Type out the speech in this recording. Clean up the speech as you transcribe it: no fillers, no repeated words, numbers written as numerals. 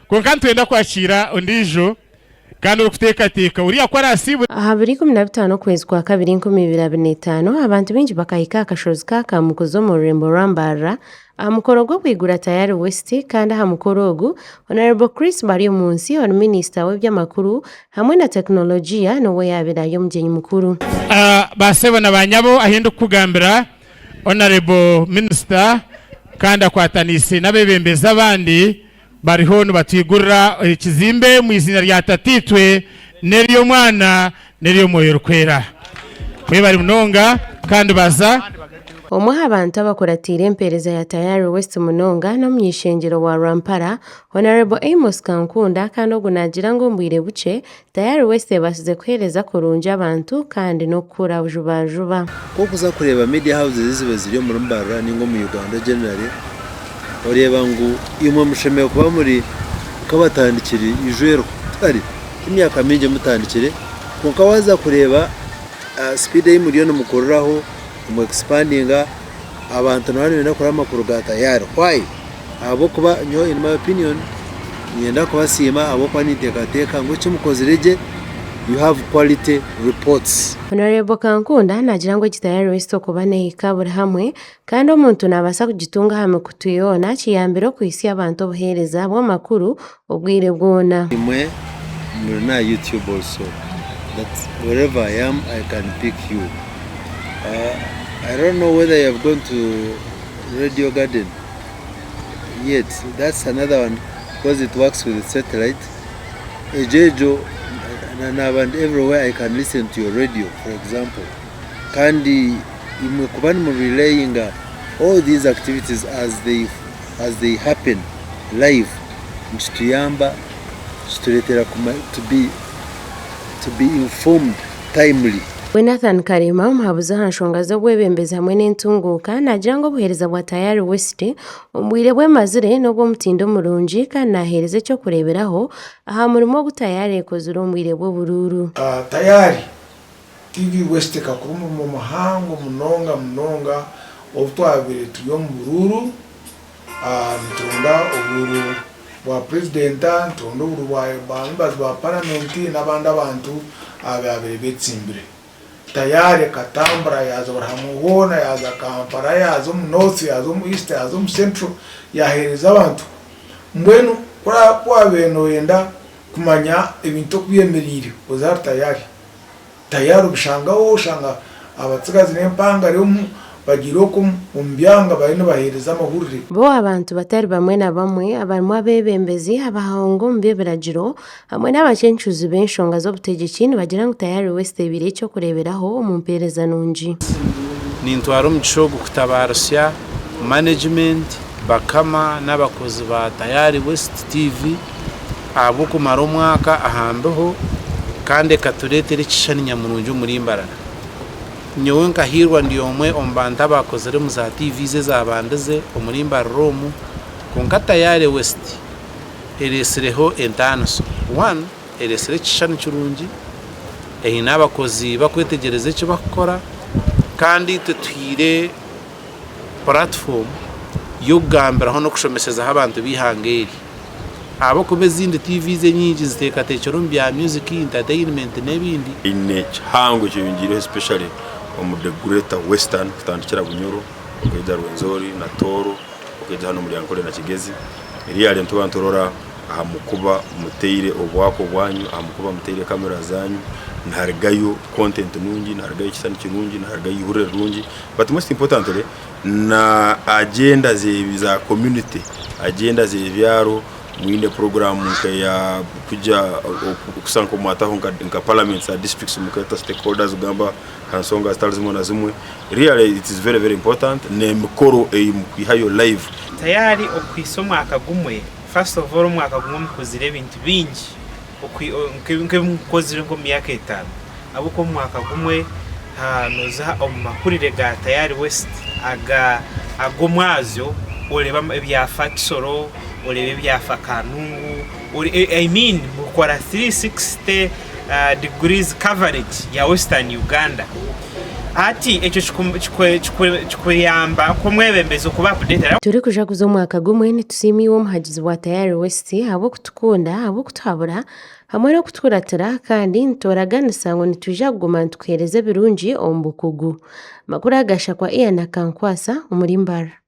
Kwonka nitwenda kwakiira ondiijo kandi orikuteekateeka oriya ku araasiibure. Aha biro 15 okwezi kwa kabiri 2025, abantu baingi bakahika aha kashozi ka Kamukuzi omu rurembo rwa Mbarara aha mukoro gw'okwigura Tayari West kandi aha mukoro ogu, Hon. Chris Baryomunsi ori minisita w'eby'amakuru hamwe na tekinologiya niwe yaabaire ari omugyenyi mukuru. Ba sebo na ba nyabo ahi ndikukugambira Honourable Minister kandi akwataniise n'abeebembezi abandi bariho nibatwigurira ekizimbe omu iziina rya Tataitwe n'ery'Omwana n'ery'Omwoyo Orikwera. Mwebare munonga kandi baza. Omwe aha bantu abakuratiire empeereza ya Tayari West munonga n'omuny'eishengyero wa Rwampara, Honourable Amos Kankunda kandi ogu naagira ngu omu bwire bukye Tayari West ebaasize kuheereza kurungi abantu kandi n'okukura jubajuba. Ku orikuza kureeba media houses eziba ziri omuri Mbarara ninga omu Uganda generally, oreeba ngu imwe mushemereire kuba muri nk'abatandikire eijwero tihari emyaka mingi mutandikire kwonka waaza kureeba speed ei muriyo nimukuriraho nimu expandinga abantu nibaba nibenda kureba amakuru ga Tayari. Why? Ahabw'okuba nyowe in my opinion niinyenda kubasiima ahabw'okuba ninteekateeka ngu eki mukozire gye you have quality reports. Honourable Kankunda naagira ngu egi tayari West okuba nehika buri hamwe kandi omuntu naabaasa kugitunga aha mikutu yoona kiyambire okuhitsya abantu obuheereza bw'amakuru obwire bwona. Imwe muri n'aha YouTube also that wherever I am I can pick you. I don't know whether you have gone to Radio Garden yet that's another one because it works with satellite egyo egyo naaba ndi everywhere I can listen to your radio for example kandi imwe kuba nimu relayinga all these activities as they, as they happen live nikituyamba kitureetera to be, to be informed timely. We Nathan Karema, omuhabuzi aha nshonga z'obwebembezi hamwe n'entunguuka, naagira ngu obuheereza bwa Tayari West omu bwire bu emazire n'obw'omutindo murungi kandi naaheereza eky'okureeberaho aha murimo ogu Tayari ekozire omu bwire bw'oburuuru. Tayari TV West ekakora omurimo muhango munonga munonga obu twabaire turi omu buruuru nituronda oburuuru bwa purezidenta, nituronda oburuuru bwa ba members ba paramenti n'abandi abantu abaabaire beetsimbire. Tayari ekatambura yaaza buri hamwe hoona, yaaza Kampala, yaaza omu North, yaaza omu East, yaaza omu Central, yaaheereza abantu. Mbwenu ku waabaire nooyenda kumanya ebintu oku byemereire, oze ahari Tayari. Tayari obishangaho oshanga abatsigazi n'empangare omu bagiire okwo omu byanga bariyo nibaheereza amahurire. Bo abantu batari bamwe na bamwe abarimu abeebembezi, abahonga omu by'ebiragiro hamwe n'abacencuzi b'enshonga z'obutegyeki nibagira ngu Tayari West ebaire eky'okureeberaho omu mpeereza nungi. Nintwara omugisha ogu kutabaarusya management, bakama n'abakozi ba Tayari West TV ahabw'okumara omwaka aha mbeho kandi ekatureetera ekishushani nyamurungi omuri Mbarara. Nyowe nkahiirwa ndi omwe omu bantu abaakozire omu za TVs ezaabandize omuri Mbarara omu, kwonka Tayare West ereetsireho entaaniso. One, ereetsire ekishushani kirungi, eine abakozi bakwetegyereza eki bakukora kandi itwe tuhaire puratifomu y'okugambiraho n'okushomesezaho abantu b'eihanga eri. Ahabw'okuba ezindi TVs enyingi ziteekateekire omu bya music, entertainment n'ebindi. Eine kihango ekiyongiireho especially omu the greater western kutandikira Bunyoro okaija Rwenzori na Tooro okaija hanu omuri Ankole na Kigezi. Really nituba niturora aha mukuba muteire obwako bwanyu, aha mukuba muteire camera zanyu niharugayo content nungi, niharugayo ekishushani kirungi, niharugayo eihurire rirungi but most importantly na agenda za community, agenda z'ebyaro mwine puroguraamu nka kuja kusa nka mwataho nka parliament za districts mukeeta stakeholders kugamba aha nshonga zitari zimwe na zimwe really it is very very important n'emikoro ei mukwihayo live. Tayari okuhitsya omwaka gumwe, first of all omwaka gumwe mukozire ebintu bingi nk'ebi mukozire nk'omu myaka etaano ahabw'okuba omu mwaka gumwe nooza omu mahurire ga Tayari West aga ag'omwazyo oreeba ebyafa Kisoro, oreeba ebyafa Kanungu, I mean mukora 360 degrees coverage ya Western Uganda. Hati ekyo kikuyamba nk'omwebembezi okuba updated. Turikujaguza omwaka gumwe, nitusiima iwe omuhagizi wa Tayari West ahabw'okutukunda, ahabw'okutuhabura hamwe n'okutukuratira kandi nituraganisa ngu nitwija kuguma nitukuheereza ebirungi omu bukugu. Amakuru aga Shakwa Ian Akankwasa omuri Mbarara.